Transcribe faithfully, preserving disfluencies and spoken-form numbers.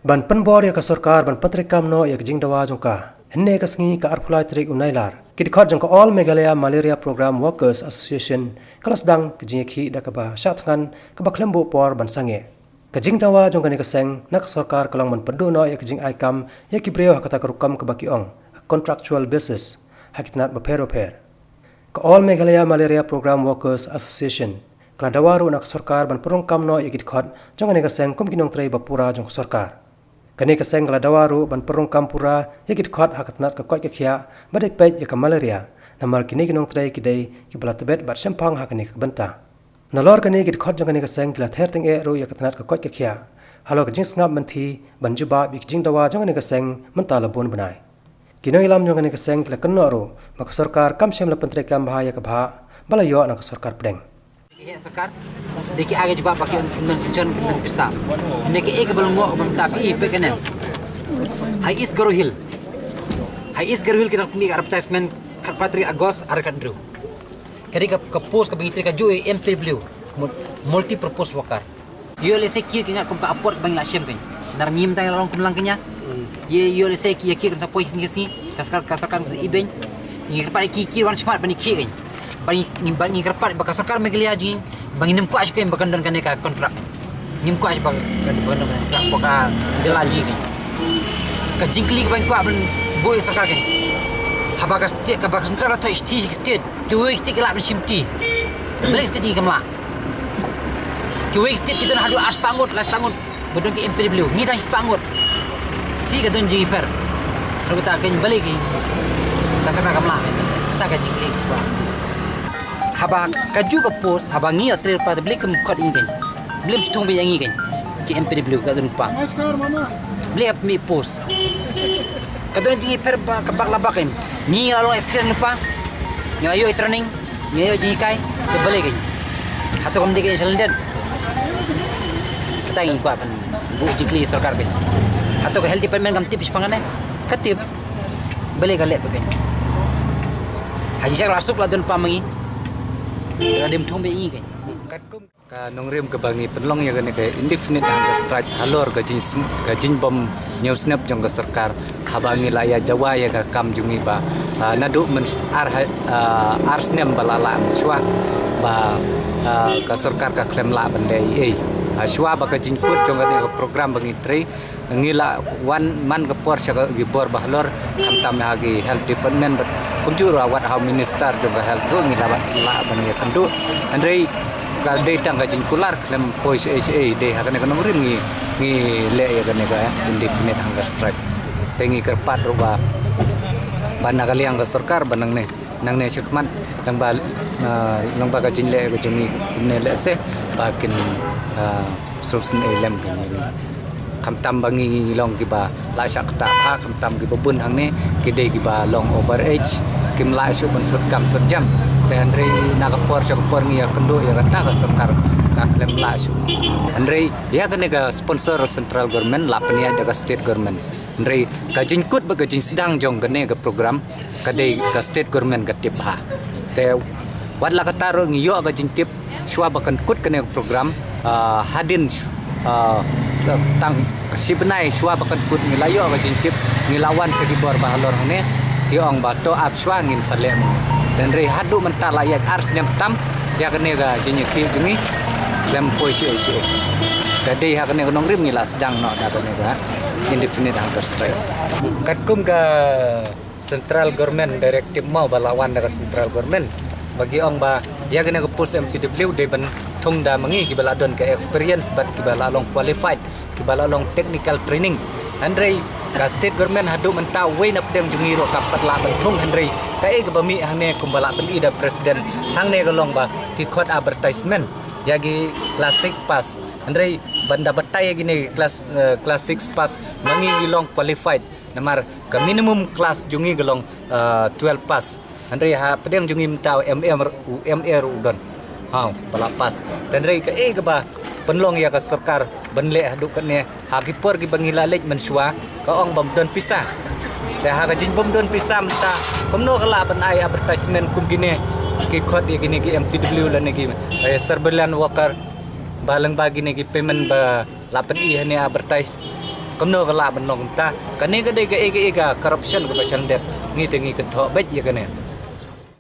Ban pynbor ïa ka sorkar ban pyntreikam noh ïa ka jingdawa jong ka, hynne ka sngi ka arphew lai tarik u Nailar, ki dkhot jong ka All Meghalaya Malaria Program Workers Association ka la sdang ka jingïakhih da kaba shah thngan kaba khlem buh por ban sangeh. Ka jingdawa jong kane ka seng na ka sorkar ka long ban pynduh noh ïa ka jingai kam ïa ki briew ha kata ka rukom kaba ki ong, a contractual basis, ha ki tnat bapher bapher. Ka All Meghalaya Malaria Program Workers Association ka la dawa ruh na ka sorkar ban pynrung kam noh ïa ki dkhot jong kane ka seng kum ki nongtrei ba pura jong ka sorkar. Kane ka seng ka la dawa ruh ban pynrung kam pura ïa ki dkhot ha ka tnat ka koit ka khiah ba dei peit ïa ka malaria, namar kine ki nongtrei ki dei kiba la tbit bad shemphang ha kane ka bynta. Nalor kane ki dkhot jong kane ka seng ki la ther tyngeh ruh ïa ka tnat ka koit ka khiah. Halor ka jingsngap mynthi ban jubab ïa ka jingdawa jong kane ka seng mynta la bun bnai. Ki nongïalam jong kane ka seng ki la kynnoh ruh ba ka sorkar kam shym la pyntreikam bha ïa ka bhah ba la ïoh na ka sorkar pdeng. Ki heh sorkar, dei ki ai ka jubab ba ki ong kim don solution, kim don pisa. Hynrei kaei kaba long, ba mynta phi i peit kane. Ha East Garo Hills. Ha East Garo Hills ki dang pynmih ka advertisement khatphra tarik August ar hajar khathynriew. Ka dei ka, ka post kaba ngi trei kajuh ïa M P W, mul-, multi purpose worker. Ïoh lehse ki, ki ngat kum ka apot kaba ngi la shem kein. Nar ngim tang la long kumlang kñia. Ïoh, ïoh lehse ki ïa ki kan sa poi sini ke sini. Ka sorkar, ka sorkar sa ibeiñ. Ngi kyrpad ki, ki wan shmat ban ïa ki kein. Ba ngi, ngi, ba ngi kyrpad ba ka sorkar Meghalaya jong ngi ba ngin ym kwah shuh kein ba kan don kane ka kontrak. Ngim kwah shuh ba kan, ba kan don kane ka kontrak ba ka jylla jong ngi kein. Ka jingkylli kaba ngi kwah ban buh ïa ka sorkar kein. Haba ka state, kaba ka central la thoh shithi sha ki state, kiwei ki state ki lah ban shim ti. Balei ki state jong ngi kim lah? Kiwei ki state ki don haduh ar spah ngut, lai spah ngut ba don ki M P W, ngi tang shi spah ngut. Phi ka don jingïapher. Ruh kata kein balei ki, ka sorkar kam lah. Kata ka jingkylli kaba. Haba kajuh ka post, haba ngi ïa trei lypa te balei kim khot ïa ngi kein. Balei ym shu thung beit ïa ngi kein. Ki M P W ka don lypa. Balei ap mi post. Ka don jingïapher ba ka bak la bak kein. Ngi la long experience lypa. Ngi la ïoh training. Ngi ïoh jinghikai, te balei kein. Hato kam dei kein shalyndet. Kata ngi kwah ban buh jingkylli sorkar kein. Hato ka health department kam tip shaphang kane. Ka tip. Balei ka leh bha kein. Ha jingshisha la suk la don lypa ma ngi. Ka dei ym thung beit ïa ngi kein. Katkum ka nongrim kaba ngi pynlong ïa kane ka indefinite hunger strike halor ka jing, ka jingbym ñiew sngap jong ka sorkar. Haba ngi la ïa dawa ïa ka kam jong ngi ba, ah, naduh myn ar ha, ah, ar snem ba la lah mynshuwa ba, ah, ka sorkar ka khlem lah ban leh ei ei. Ah, shuwa ba ka jingkut jong kane ka program ba ngi trei, ngi la wan man ka por sha ki bor ba halor, khamtam ha ki health department bad kumjuh ruh wat ha u minister jong ka health ruh ngi la, lah ban ïakynduh. Hynrei ka dei tang ka jingkular, khlem poi shaei shaei. Dei ha kane ka nongrim ngi, ngi leh ïa kane ka indefinite hunger strike. Te ngi kyrpad ruh ba, ba na ka liang ka sorkar ba nangne, nangne shakhmat, lyngba, ah, lyngba ka jingleh ka jong ngi kumne lehse ba kin, ah, sngewsynei lem ka ngi. Khamtam ba ngi, ngi long kiba la shah ktah bha, khamtam kiba bun hangne ki dei kiba long over age, kim lah shuh ban thut kam thut jam. Te hynrei na ka por sha ka por ngi ïakynduh ïa kata, ka sorkar ka khlem lah shuh. Hynrei ïa kane ka sponsor central government la pynïaid da ka state government. Hynrei ka jingkut bad ka jingsdang jong kane ka program ka dei ka state government ka tip bha. Te wat la katta ruh ngi ïoh ka jingtip shuwa ba kan kut kane ka program, ah, hadien, ah, sa-, tang shi bnai shuwa ba kan kut ngi la ïoh ka jingtip, ngi la wan sha ki bor ba halor hangne, ki ong ba to ap shuwa ngin sa leh mo. Te hynrei haduh mynta la ïaid ar snem tam ïa kane ka jingïakhih jong ngi, khlem poi shaei shaei. Te dei ha kane ka nongrim ngi la sdang noh da kane ka indefinite hunger strike. Katkum ka central government directive mo ba la wan da ka central government, ba ki ong ba ïa kane ka post M P W dei ban thung da ma ngi kiba la don ka experience bad kiba la long qualified, kiba la long technical training. Hynrei ka state government haduh mynta uwei na pdeng jong ngi ruh kam pat lah ban thung, hynrei kaei kaba mih hangne kumba la pyni da president hangne ka long ba ki khot advertisement ïa ki class six pass. Hynrei ban da batai ïa kine ki class, eh, class six pass ma ngi ngi long qualified. Namar ka minimum class jong ngi ka long, ah, twelve pass. Hynrei ha pdeng jong ngi mynta u M A, u M A ruh u don. Haw, ba la pass. Te hynrei kaei kaba pynlong ïa ka sorkar ban leh haduh katne, ha ki por kiba ngi la leit mynshuwa ka ong bym don pisa. Te ha ka jingbym don pisa mynta kumno ka lah ban ai advertisement kum kine ki khot ïa kine ki M P W lane ki, eh, surveillance worker, ba lyngba kine ki payment ba la pyni hangne advertise. Kumno ka lah ban long kumta? Kane ka dei kaei kaei ka corruption kaba shyrkhei. Ngi te ngi kynthoh beit ïa kane.